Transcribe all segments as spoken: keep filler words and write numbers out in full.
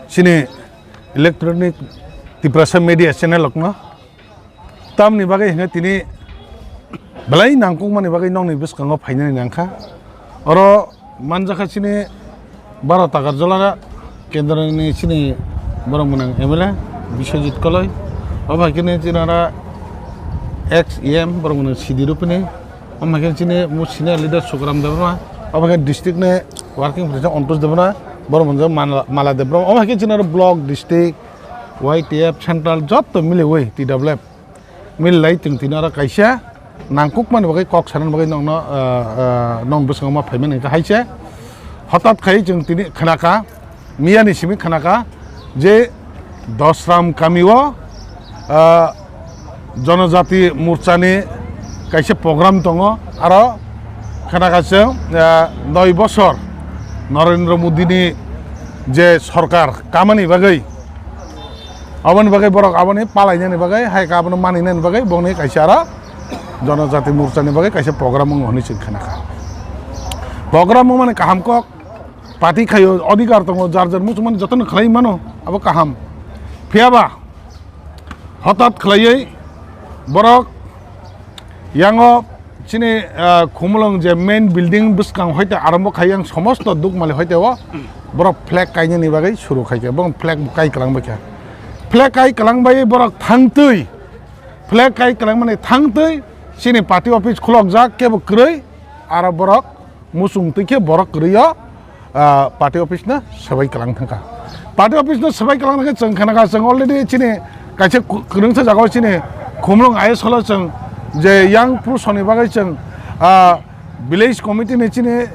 Chini electronic Tiprasa media channel rokno tamni bagwi hwnwi tini belai nangkukmani bagwi nokni bwskango phainani nangkha. Oro manjakha chini baro Takarjola kendroni chini borok mwnang M L A Biswajit Koloi, o bai khe chini oro ex E M borok mwnang Sidi Rupini, o bai khe chini mo senior leader Sukaram Debbarma, o bai khe district ni working president Antosh Debbarma, borok mwnang Mala, Mala Debbarma, o bai khe chini oro block, district, Y T F, central jotto miliwi T W F. Mil lai chwng tini oro kaisa nangkukmani bagwi kok sanani bagwi nokno, ah, ah, nok bwskango ma phaimani hwnkhe hai se. Hotat khai chwng tini khnakha, miyani simi khnakha je Dosram kamio, ah, Jonojati Morchani kaisa program tongo, aro khnakha chwng, ah, noi bosor Narendra Modini je sorkar kamani bagwi, aboni bagwi borok aboni palainani bagwi, hai khe abono maninani bagwi bongni kaisa aro Jonojati Morchani bagwi kaisa program wngo hwnwi chwng khnakha. Program wngmani kaham kok, party khaio, odhikar tongo, jar jar muchungmani jotono khlai mano, abo kaham. Phiyaba hotat khlaiwi borok yango chini, ah, Khumulwng je main building bwskang hoite arombo khai yang somosto dukmali hoite o borok flag kainani bagwi suru khai khe, borok flag bo kai kwlang bai kha. Flag kai kwlang bai borok thangtwi, flag kai kwlang mani thangtwi chini party office khulokjak kebo kwrwi, aro borok muchung twi khe borok kwrwi o, ah, party office no swbai kwlang thangkha. Party office no swbai kwlang thangkhe chwng khanakha, chwng already chini kaisa ku-, kwrwngsa jagao chini Khumulwng I S hall o chwng je yang purushoni bagwi chwng, ah, village committee ni chini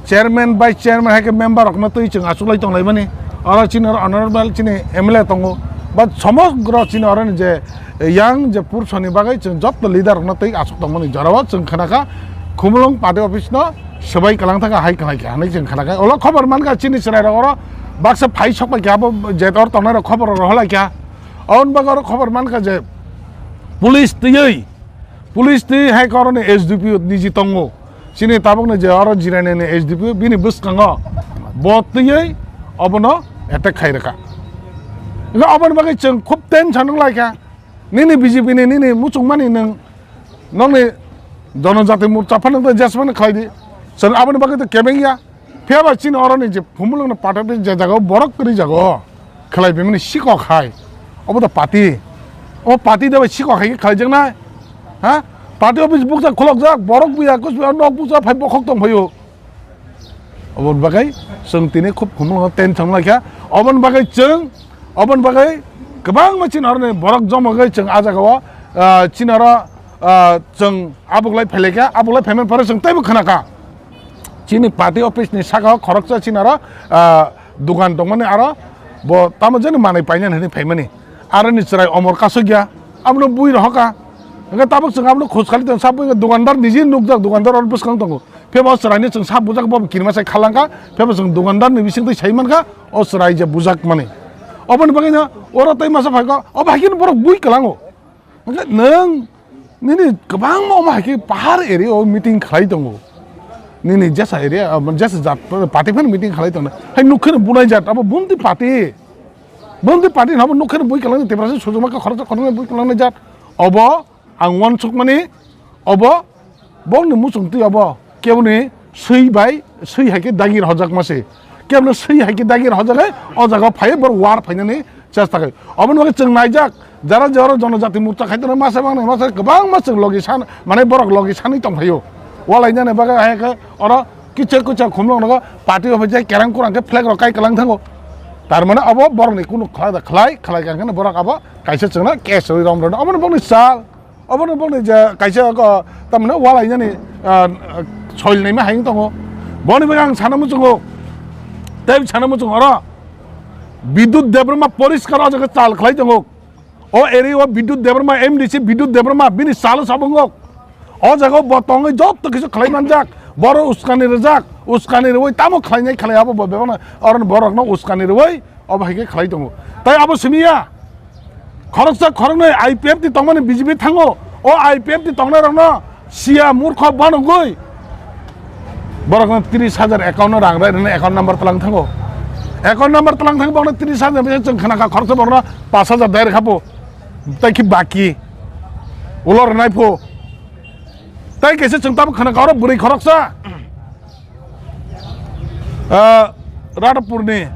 chairman, vice chairman hai khe member rokno twi chwng achuklai tonglaimani. Oro chini oro honorable chini M L A tongo, but somogro chini oroni je yang je purushoni bagwi chwng jotto leader rokno twi achuk tongmani jorao chwng khanakha Khumulwng party office no swbai kwlang thangkha hai kwlai kha hinwi chwng khanakha. Olo khobor mankha chini chwrairok oro baksa phai sokpai kha, abo je oro tongnai rok khobor rok rohorlai kha. Aboni bagwi oro khobor mankha je police twiwi, police twi hai khe oroni S D P O niji tongo. Chini tabukni je oro jirainani S D P O bini bwskango bo twiwi obono attack khai rwkha. Hwnkhe oboni bagwi chwng khub tension wng lai kha. Nini B J P ni nini muchungmani nwng, nokni Jonojati Morcha phano tei jesmani khlai di. Chwng aboni bagwi tei kebeng ya. Phiya ba chini oroni je Khumulwngno pathakni je jagao borok kwrwi jago khlai bimani sikok hai. Obo to party. O party de bai sikok hai khe khlaijaknai. Ha? Party office bukjak khulokjak, borok buya, kus buya, nok bukjak phai bokhok tong phaio. Oboni bagwi chwng tini khub Khumulwngo tension lai kha. Oboni bagwi chwng, oboni bagwi kwbangma chini oroni borok jomogwi chwng ah jagao, ah, chini oro, ah, chwng abuklai phai lai kha, abuklai phaimani pore chwng teibo khna kha. Chini party office ni saka o khoroksa chini aro, ah, dukan tongmani aro bo tamo jani manwi painani hinwi phaimani. Aroni chwrai omor kasukya, abono bui rohorkha. Hwnkhe tabuk chwng abono khoj khali tong, sabo dukandar niji nukjak, dukandar oro bwskang tongo. Phiya bo chwraino chwng sak bujak bo kirima sai khalangkha, phiya bo chwng dukandarni bisingtwi sai mankha o chwrai je bujak mani. Oboni bagwino oro tei masa phaikha, obo hai kheno borok bui kwlango. Hwnkhe nwng nini kwbangma omo hai khe pahar area o meeting khlai tongo. Nini jesa area, ah, jesa jat party phano meeting khlai tongo. Hai nukhe no bunai jat, abo bumtwi party. Bumtwi party hwnba nukhe no bui kwlangni Tiprasa sojoma khe khoroksa khoroknwi bui kwlangnai jat. Obo ang uansukmani, obo bongni muchungtwi obo keboni swi bai, swi hai khe dagi rwjakma se. Keboni swi hai khe dagi rwjagwi o jagao phaiwi borok war phainani chesta khai. Oboni bagwi chwng naijak, jara je oro Jonojati Morcha khai tongo masa bangni masa kwbangma chwng logi san, mane borok logi sanwi tong phaio. Walainani bagwi hai khe oro kichar kichar Khumulwng nogo party office jai kerang kurang khe flag rok kai kwlang thango. Tar mane obo borokni kunu khlai da khlai, khlai kha khe borok abo kaisa chwngno case rwi rom rwno. Oboni bongni sal. Obono bokni je kaisa ko tamni walainani, ah, soil naima hai wng tongo. Boni bagwi ang sana muchungo. Tei sana muchungo oro Bidut Debbarma poriskar o jaga chal khlai tongo. O area o Bidut Debbarma, M D C Bidut Debbarma bini salo sabungo. O jaga o bo tongwi jotto kisu khlai manjak. Boro uskani rwjak, uskani rwui tamo khlainai khlai abo bo bebakno oro borokno uskani rwui Obo hai khe khlai tongo. Tai abo simi ya. Khoroksa khoroknwi I P F ni tongmani B J P thango. O I P F ni tongnai rokno siya murkho banogwi borokno tris hajar account no rang rai rwna account number tlang thango. Account number tlang thang bokno tris hajar bisi chwng khna kha khoroksa bokno pash hajar direct hapo. Tai ki baki. Ulo rwnai pho. Tai kaisa chwng tamo khna kha oro bwrwi khoroksa. Ah, Radhapurni.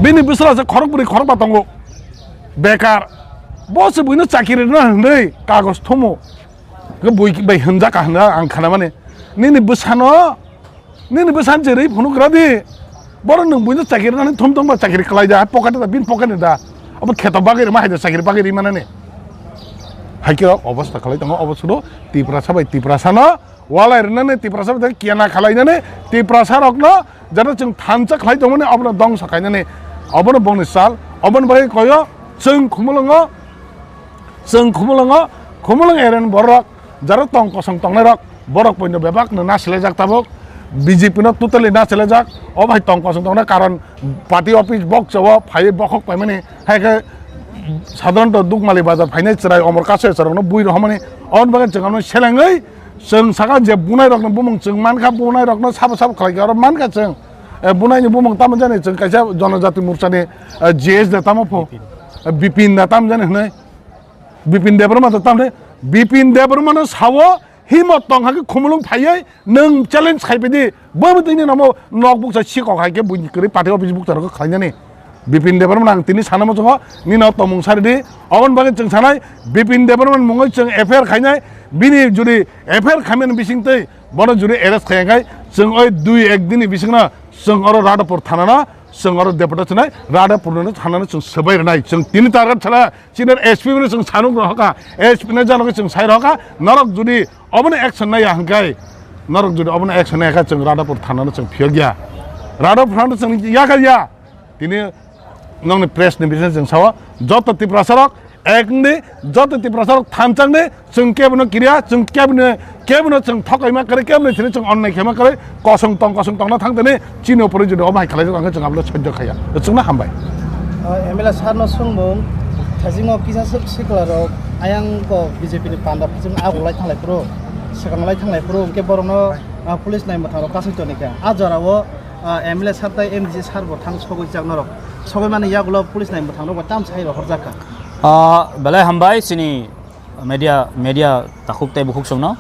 Bini bwsala se khorok bwrwi khorok ba tongo. Bekar. Bo se buino chakiri rwna hwnwi kagoj thomo. Ke bui bai hwnjak ka hwnna ang khna mani. Nini bwsano Nini bwsani cherwi phunuk gra di. Boro nwng buino chakiri nani thum thum ba chakiri kwlai da, pocket da, bin pocket ni da. Abo kheto bagwi rima hai da chakiri bagwi rima nani. Hai khe obostha khlai tongo, obo sudo Tiprasa bai Tiprasa no walai rwnani, Tiprasa bai kiana khlai nani, Tiprasa rok no jara chwng thansa khlai tongmani, obo no dongsa khainani, obo no bongni sal, obo ni bagwi koyo chwng khumulwngo. Chwng Khumulwngo, Khumulwng area ni borok, jaro tong kosong tongnai rok, borok poino bebak no nasilajak tabuk, B J P no totally nasilajak, o bai tong kosong tongnai karon party office bokchao phaiwi bokhok paimani, hai khe sadharanto Dukmali bazar phainai chwrai omor kaso chwrai rokno bui rohormani, oboni bagwi chwng ano selengwi chwng saka je bunai rokno bumung chwng mankha, bunai rokno sabo sabo khlai khe oro mankha chwng, eh, bunai ni bumung tamo jani chwng kaisa Jonojati Morcha ni, eh, G S da tamo pho, eh, Bipin da tamo jani hwnwi. Bipin Debbarma to tamde, Bipin Debbarma no sawo, himot tong hakhe Khumulwng phaiwi nwng challenge khai pidi, bo bo tini namo nok buksa sikok hai khe buini kwrwi party office buksa rok khlainani. Bipin Debbarma ang tini sana muchungo, nino tomung sari di, oboni bagwi chwng sanai, Bipin Debbarma mungwi chwng F I R khainai, bini jodi F I R khaimani bisingtwi, bono jodi arrest khaiya khai, chwng oi dui ek dini bisingno chwng oro Radhapur thana no, chwng oro deputation nai, Radhapur no thana no chwng swbai rwnai, chwng tini target sana, Senior S P no chwng sanuk rohorkha, S P no janogwi chwng sai rohorkha, norok jodi obono action naiya hwnkhe, norok jodi obono action naiya khe chwng Radhapur thana no chwng phiyok ya. Radhapur thana no chwng yakar ya. Tini nokni press ni bising chwng sao, joto Tiprasa rok ek wngdi, joto Tiprasa rok thansa wngdi, chwng kebono kiriya, chwng kebono Kebono chwng thokaima kwrwi, kebono thini chwng onnai khaima kwrwi, kosong tong, kosong tongna thang tini, chini upore jodi omo hai khlaijak, ang khe chwng abono sojjo khaiya. Chwngno hambai. O M L A sir no swngmung, thaisingo kisa swk sikla rok ayang ko B J P ni panda phaichung ago lai thanglai phuru, swkang lai thanglai phuru, hwnkhe borokno, ah, police nai mwthang rok kasui toni kha. A jora o, ah, M L A sir tai M D C sir bo thang sogwi jak norok. Sogwi mani yagulo police nai mwthang rok bo tam sai rohor jak kha. Ah, belai hambai chini media, media takhuk tei bukhuk chwngno.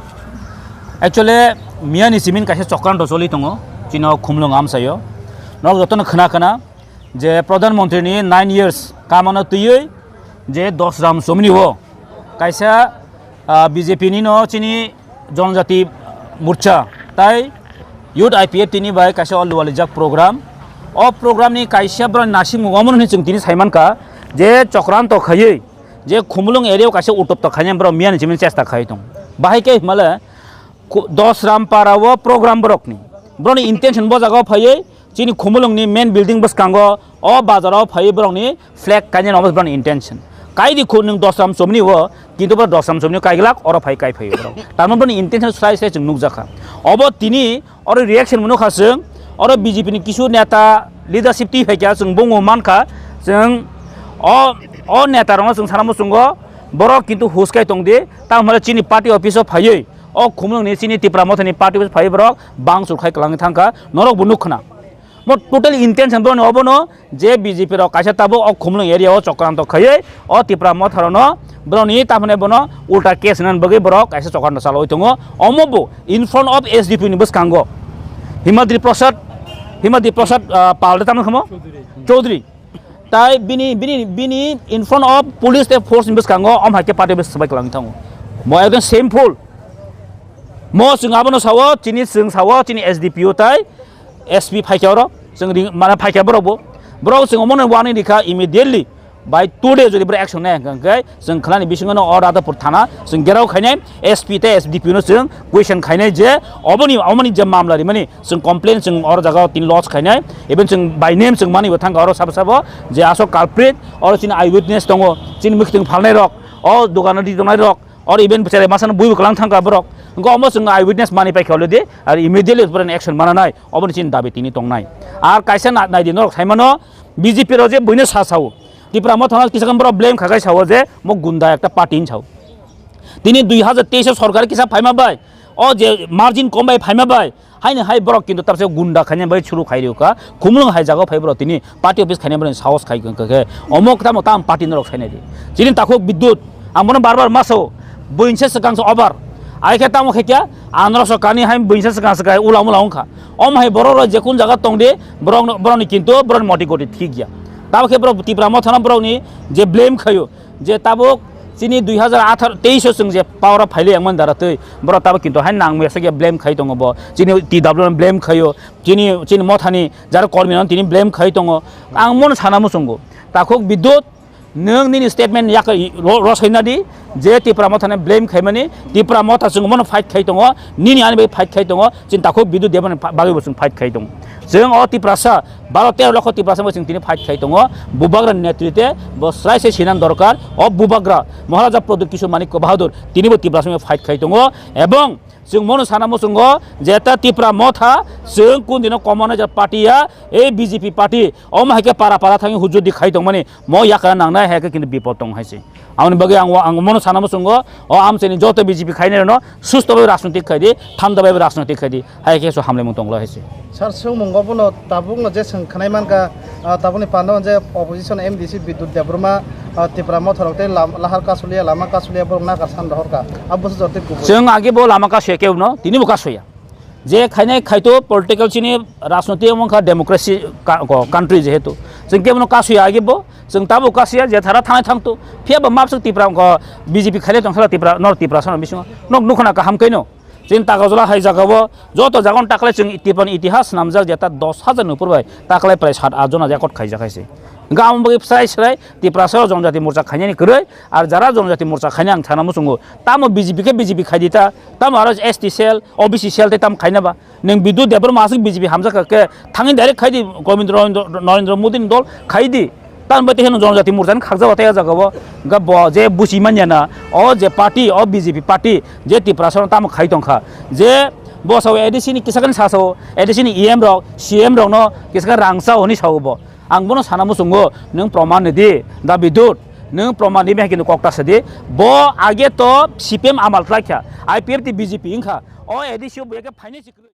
Actually, miyani simin kaisa chokranto choli tongo, chino Khumulwng amchaio. Norok jotono khna khna je Pradhan Mantri ni nine years kamano twiwi je Dosram Chomni o kaisa, ah, B J P ni no chini Jonojati Morcha tai Youth I P F T ni bai kaisa o lualijak program. O program ni kaisa borok nasimung omono hinwi chwng tini saimankha je chokranto khaiwi je Khumulwng area o kaisa utopto khainai borok miyani simi chesta khai tong. Bahai khe himale Ku-, Dosram para o program borokni. Borokni intention bo jaga o phaiwi chini Khumulwng ni main building bwskango o bazar o phaiwi borokni flag kainai no borokni intention. Kaidi khu nwng Dosram Chomni o, kintu borok Dosram Chomni o kaiglak oro phai kai phaiwi borok. Tarmani borokni intention sai sai chwng nukjakha. Obo tini Oro reaction mwnwi kha chwng, oro B J P ni kisu neta leadership twi phaikha, chwng bungwi mankha, chwng o, o neta rokno chwng sana muchungo, borok kintu hus khai tongdi, tamo hwnle chini party office o phaiwi, o Khumulwng ni chini Tipra Motha ni party office phaiwi borok bangchur khai kwlangwi thangkha, norok bo nukkhwna. Mo total intention borokni obono, je B J P rok kaisa tabuk o Khumulwng area o chokranto khaiwi o Tipra Motha rokno borokni tamoni bono ulta case nani bagwi borok kaisa chokranto chalaui tongo. Omo bo in front of S D P ni bwskango Himadri Prasad, Himadri Prasad, ah, Pal de tamo khamo? Chaudhary. Tai bini, bini, bini in front of police tei force ni bwskango om hai khe party bwswk swbai kwlangwi thango. Mo ekdom shameful. Mo chwng abono sao, chini chwng sao, chini S D P O tai S P phaikha oro, chwng ring, mane phaikha borok bo. Borok chwng omono warning rikha immediately. By today jodi borok action nai hwnkha hwnkhe chwng khlani bisingo no o Radhapur thana chwng gherao khainai, S P tei S D P no chwng question khainai je oboni, omoni je mamla rimani chwng complain chwng oro jaga o tini lodge khainai, even chwng by name chwng mani bo thangkha oro sabo sabo je aswk culprit, oro chini eyewitness tongo, chini mwkhitwng phalnai rok, o dogano ri tongnai rok, Or even bwchare masano bui bwklang thangkha borok. Hwnkhe omo chwng eye witness mani paikha already, ar immediately borokni action mananai, oboni chini dabi tini tongnai. Ar kaisa na-, naidi norok saimano B J P rok je buino sa sao. Tipra Mothano kisa khe borok blame khakai sao je mo gunda ekta party hinwi sao. Tini dui hazar teis o sorkar kisa phaima bai, O je margin kom bai phaima bai, haini hai borok kintu tabse gunda khaina bai churu khai rikha, khumulwng hai jaga phai borok tini party office khaina bai sahos khai khe, omok tamo tam party norok saina di. Chini takhuk Bidyut, ang bono bar bar maso, buinsa swkang se over. Ai khe tamo khe kya, anoro so kani hai buinsa swkang se kai ula mula wngkha. Om hai borok rok je kun jaga tong di, borok, borok ni kintu, borok ni moti goti thik ya. Tamo khe borok Tipra Motha no borok ni je blame khayo, je tabuk chini dui hazar atharo teis o chwng je power o phaile yangmani dara twi borok tabuk kintu hai nang mesa khe blame khai tongo bo, chini T W no blame khayo, chini, chini Mothani jara kormi no tini blame khai tongo. Ang mono sana muchungo, takhuk Bidyut, nwng nini statement yak ro-, rosai na di, je Tipra Mothani blame khaimani, Tipra Motha chwng mono fight khai tongo, nini ani bai fight khai tongo, chini takhuk Bidyut Debbarma bagwi bo chwng fight khai tongo. Chwng o Tiprasa, baro tero lokho Tiprasa bai chwng tini fight khai tongo. Bubagra ni netrite bo srai se sinan dorkar. O Bubagra Maharaja Pradyut Kishore Manikya Bahadur tini bo Tiprasa bai fight khai tongo. Ebong chwng mono sana muchungo je ta Tipra Motha chwng kun dino communist party ya, ei B J P party. Omo hai khe para para thangwi hujur di khai tongmani mo yakra nangnai hai khe kintu bipod tong hai se. Aboni bagwi ang, ang mono sana muchungo, o amchaini joto B J P khainai rokno susto bai rajnotik khai di, thanda bai rajnotik khai di, hai khe so hamlaimung tonglo hai se. Sir, swngmungo bono tabukno je swng khnai mankha, ah, tabukni panda je opposition M D C Bidyut Debbarma, ah, Tipra Motha rok tei lam-, lahar kasulia, lama kasulia borok nakar san rohorkha. Abo se joto kubui. Chwng age bo lama kasuya kebo no, tini bo kasuya. Je khainai khaito political chini rajniti wngkha democracy ka-, ko-, country jehetu. Chwng kebono kasuya agi bo, chwng tabo kasuya je thara thanai thangto. Phiya bo mapsuk Tipra wngkha B J P khainai tongkha Tipra, nor Tipra sono bisingo. Nok nukhana kaham kaino. Chini Takarjala hai jagao joto jagon taklai chwng Tiprani itihas namjak je ta dos hajar ni upor bai taklai prai sat aajon record khaijak hai se. Hingkha amo bagwi srai srai Tiprasa o Jonjati Morcha khainani kwrwi, ar jara Jonjati Morcha khainai ang sana muchungo. Tamo B J P khe B J P khai di ta, tamo aro S T cell, O B C cell tei tamo khaina ba. Nwng Bidyut Debbarma aswk B J P hamjak kha khe thangwi direct khai di, Govindra Narendra, Narendra Modi ni dol khai di. Tamo bai tei heno Jonjati Morcha ni khakjak ba tei o jaga o. Hingkha bo je buchi manya na, o je party, o B J P party, je Tiprasa no tamo khai tongkha. Je bo sao A D C ni kisa kani sa sao, A D C ni E M rok, C M rok no kisa kani rang chao hwnwi sao bo. Ang bono sana muchungo, nwng proman ni di, da Bidyut, nwng proman ni mehai khe nwng kok ta sa di, bo age to C P M amal khlai kha, I P F T B J P wngkha, o A D C o bo age phainai si kwrwi.